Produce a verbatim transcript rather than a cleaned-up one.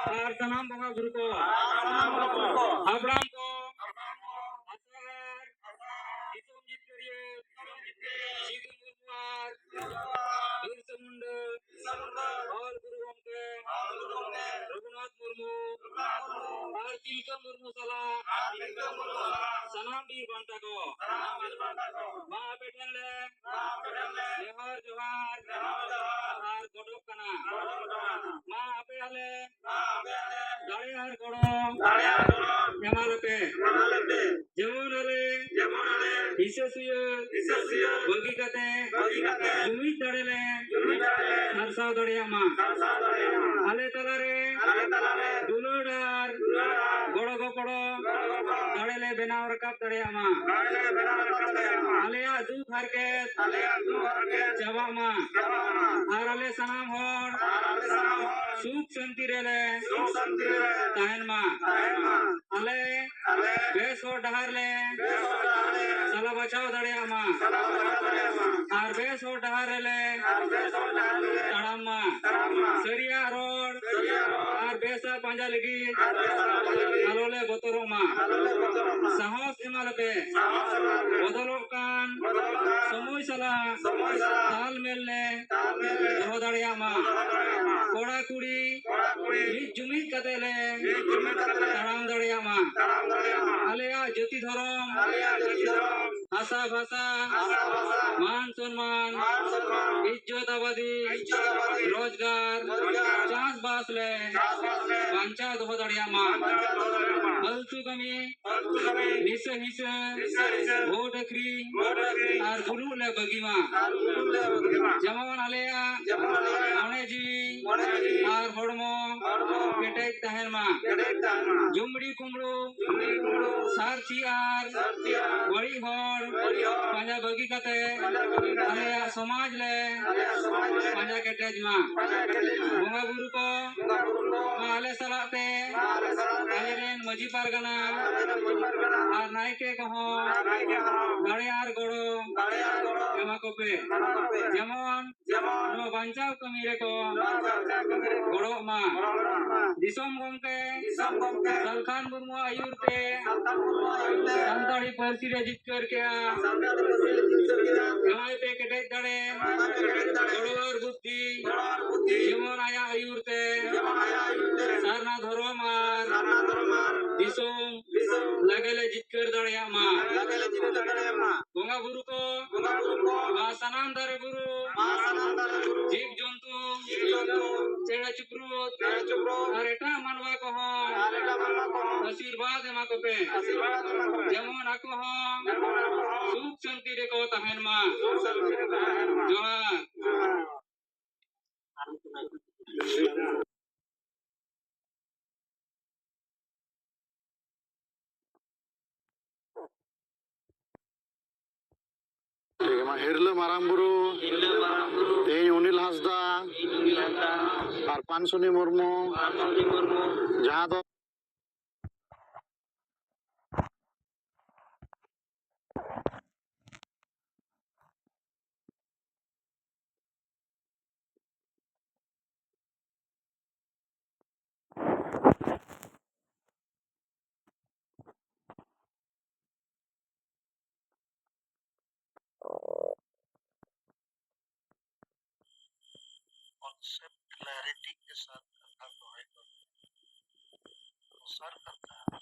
ᱟᱨ ᱥᱟᱱᱟᱢ ᱵᱚᱸᱜᱟ ᱵᱩᱨᱩ ᱠᱚ, ᱦᱟᱯᱲᱟᱢ ᱠᱚ, ᱟᱥᱲᱟ ᱟᱨ ᱫᱤᱥᱚᱢ ᱡᱤᱛᱠᱟᱹᱨᱤᱭᱟᱹ ᱥᱤᱫᱩ ᱢᱩᱨᱢᱩ ᱟᱨ ᱵᱤᱨᱥᱟ ᱢᱩᱱᱰᱟᱹ, ᱚᱞ ᱜᱩᱨᱩ ᱜᱚᱢᱠᱮ ᱨᱚᱜᱷᱩᱱᱟᱛᱷ ᱢᱩᱨᱢᱩ ᱟᱨ ᱛᱤᱞᱠᱟᱹ ᱢᱩᱨᱢᱩ ᱥᱟᱞᱟᱜ ᱥᱟᱱᱟᱢ ᱵᱤᱨ ᱵᱟᱱᱴᱟ ᱠᱚ, ᱢᱟ ᱟᱯᱮ ᱴᱷᱮᱱ ᱞᱮ ᱱᱮᱦᱚᱨ ᱡᱚᱦᱟᱨ ᱟᱨ ᱜᱚᱰᱚᱜ ᱠᱟᱱᱟ᱾ ᱢᱟ ᱟᱯᱮ ᱟᱞᱮ ᱫᱟᱲᱮ ᱟᱨ ᱜᱚᱲᱚ ᱮᱢᱟ ᱞᱮᱯᱮ᱾ ᱡᱮᱢᱚᱱ ᱟᱞᱮ ᱦᱤᱥᱟᱹ ᱥᱩᱭᱟᱹ ᱵᱟᱹᱜᱤ ᱠᱟᱛᱮ ᱡᱩᱢᱤᱫ ᱫᱟᱲᱮ ᱞᱮ ᱥᱟᱨᱥᱟᱣ ᱫᱟᱲᱮᱭᱟᱜ ᱢᱟ᱾ ᱟᱞᱮ ᱛᱟᱞᱟᱨᱮ ᱫᱩᱞᱟᱹᱲ ᱟᱨ ᱜᱚᱲᱚ ᱜᱚᱯᱚᱲᱚ ᱫᱟᱲᱮ ᱞᱮ ᱵᱮᱱᱟᱣ ᱨᱟᱠᱟᱵ ᱫᱟᱲᱮᱭᱟᱜ ᱢᱟ᱾ ᱟᱞᱮᱭᱟᱜ ᱫᱩᱠ ᱦᱟᱨᱠᱮᱛ ᱪᱟᱵᱟᱜ ᱢᱟ᱾ ᱟᱨ ᱟᱞᱮ ᱥᱟᱱᱟᱢ ᱦᱚᱲ ᱥᱩᱠ ᱥᱟᱱᱛᱤ ᱨᱮᱞᱮ ᱛᱟᱦᱮᱱ ᱢᱟ᱾ ᱟᱞᱮ ᱵᱮᱥ ᱦᱚᱨ ᱰᱟᱦᱟᱨ ᱞᱮ ᱥᱟᱞᱟ ᱵᱟᱪᱷᱟᱣ ᱫᱟᱲᱮᱭᱟᱜ ᱢᱟ᱾ ᱟᱨ ᱵᱮᱥ ᱦᱚᱨ ᱰᱟᱦᱟᱨ ᱨᱮᱞᱮ ᱛᱟᱲᱟᱢ ᱢᱟ᱾ ᱥᱟᱹᱨᱤᱭᱟᱜ ᱨᱚᱲ ᱟᱨ ᱵᱮᱥᱟᱜ ᱯᱟᱸᱡᱟ ᱞᱟᱹᱜᱤᱫ ᱟᱞᱚ ᱞᱮ ᱵᱚᱛᱚᱨᱚᱜ ᱢᱟ᱾ ᱥᱟᱦᱚᱥ ᱮᱢᱟ ᱞᱮᱯᱮ᱾ ᱵᱚᱫᱚᱞᱚᱜ ᱠᱟᱱ ᱥᱚᱢᱚᱭ ᱥᱟᱞᱟᱜ ᱛᱟᱞ ᱢᱮᱞ ᱞᱮ ᱫᱚᱦᱚ ᱫᱟᱲᱮᱭᱟᱜ ᱢᱟ᱾ ᱠᱚᱲᱟ ᱠᱩᱲᱤ ᱢᱤᱫ ᱡᱩᱢᱤᱫ ᱠᱟᱛᱮ ᱞᱮ ᱛᱟᱲᱟᱢ ᱫᱟᱲᱮᱭᱟᱜ ᱢᱟ᱾ ᱟᱞᱮᱭᱟᱜ ᱡᱟᱹᱛᱤ ᱫᱷᱚᱨᱚᱢ, ᱦᱟᱥᱟ ᱵᱷᱟᱥᱟ, ᱢᱟᱱ ᱥᱚᱱᱢᱟᱱ, ᱤᱡᱽᱡᱚᱛ ᱟᱵᱟᱫᱤ, ᱨᱳᱡᱽᱜᱟᱨ, ᱪᱟᱥᱵᱟᱥ ᱞᱮ ᱵᱟᱧᱪᱟᱣ ᱫᱚᱦᱚ ᱫᱟᱲᱮᱭᱟᱜ ᱢᱟ᱾ ᱯᱷᱟᱞᱛᱩ ᱠᱟᱹᱢᱤ, ᱱᱤᱥᱟᱹ ᱦᱤᱥᱟᱹ, ᱵᱷᱳᱴ ᱟᱹᱠᱷᱨᱤᱧ ᱟᱨ ᱵᱩᱞᱩᱜ ᱞᱮ ᱵᱟᱹᱜᱤ ᱢᱟ᱾ ᱡᱮᱢᱚᱱ ᱟᱞᱮᱭᱟᱜ ᱢᱚᱱᱮ ᱡᱤᱣᱤ ᱟᱨ ᱦᱚᱲᱢᱚ ᱠᱮᱴᱮᱡ ᱛᱟᱦᱮᱱ ᱢᱟ᱾ ᱡᱩᱢᱲᱤ ᱠᱩᱢᱲᱩ, ᱥᱟᱨᱪᱤ ᱟᱨ ᱵᱟᱹᱲᱤᱡ ᱦᱚᱲ ᱯᱟᱸᱡᱟ ᱵᱟᱹᱜᱤ ᱠᱟᱛᱮ ᱟᱞᱮᱭᱟᱜ ᱥᱚᱢᱟᱡᱽ ᱞᱮ ᱯᱟᱸᱡᱟ ᱠᱮᱴᱮᱡ ᱢᱟ᱾ ᱵᱚᱸᱜᱟ ᱵᱩᱨᱩ ᱠᱚ ᱢᱟ ᱟᱞᱮ ᱥᱟᱞᱟᱜ ᱛᱮ ᱟᱞᱮ ᱨᱮᱱ ᱢᱟᱹᱡᱷᱤ ᱯᱟᱨᱜᱟᱱᱟ ᱟᱨ ᱱᱟᱭᱠᱮ ᱠᱚᱦᱚᱸ ᱫᱟᱲᱮ ᱟᱨ ᱜᱚᱲᱚ ᱮᱢᱟ ᱠᱚᱯᱮ, ᱡᱮᱢᱚᱱ ᱱᱚᱣᱟ ᱵᱟᱧᱪᱟᱣ ᱠᱟᱹᱢᱤ ᱨᱮᱠᱚ ᱜᱚᱲᱚᱜ ᱢᱟ᱾ ᱫᱤᱥᱚᱢ ᱜᱚᱢᱠᱮ ᱥᱟᱞᱠᱷᱟᱱ ᱢᱩᱨᱢᱩᱣᱟᱜ ᱟᱹᱭᱩᱨ ᱛᱮ ᱥᱟᱱᱛᱟᱲᱤ ᱯᱟᱹᱨᱥᱤ ᱨᱮ ᱡᱤᱛᱠᱟᱹᱨ ᱠᱮᱜᱼᱟ᱾ ᱮᱢᱟᱭ ᱯᱮ ᱠᱮᱴᱮᱡ ᱫᱟᱲᱮ, ᱜᱚᱲᱚ ᱟᱨ ᱵᱩᱫᱽᱫᱷᱤ, ᱡᱮᱢᱚᱱ ᱟᱭᱟᱜ ᱟᱹᱭᱩᱨ ᱛᱮ ᱥᱟᱨᱱᱟ ᱫᱷᱚᱨᱚᱢ ᱟᱨ ᱫᱤᱥᱚᱢ ᱞᱟᱜᱮ ᱞᱮ ᱡᱤᱛᱠᱟᱹᱨ ᱫᱟᱲᱮᱭᱟᱜ ᱢᱟ᱾ ᱵᱚᱸᱜᱟ ᱵᱩᱨᱩ ᱠᱚ ᱢᱟ ᱥᱟᱱᱟᱢ ᱫᱟᱨᱮ ᱵᱩᱨᱩ, ᱡᱤᱵᱽ ᱡᱚᱱᱛᱩ, ᱪᱮᱬᱮ ᱪᱤᱯᱨᱩᱫ ᱟᱨ ᱮᱴᱟᱜ ᱢᱟᱱᱣᱟ ᱠᱚᱦᱚᱸ ᱟᱥᱤᱨᱵᱟᱫᱽ ᱮᱢᱟ ᱠᱚᱯᱮ, ᱡᱮᱢᱚᱱ ᱟᱠᱚ ᱦᱚᱸ ᱥᱩᱠ ᱥᱟᱱᱛᱤ ᱨᱮᱠᱚ ᱛᱟᱦᱮᱱ ᱢᱟ᱾ ᱡᱚᱦᱟᱨ᱾ ᱴᱷᱤᱠ ᱜᱮᱭᱟ, ᱢᱟ ᱦᱤᱨᱞᱟᱹ ᱢᱟᱨᱟᱝ ᱵᱩᱨᱩ, ᱤᱧ ᱚᱱᱤᱞ ᱦᱟᱸᱥᱫᱟ ᱟᱨ ᱯᱟᱱᱥᱩᱱᱤ ᱢᱩᱨᱢᱩ, ᱡᱟᱦᱟᱸ ᱫᱚ कॉन्सेप्ट क्लैरिटी के साथ करना तो है, तो सर करता है।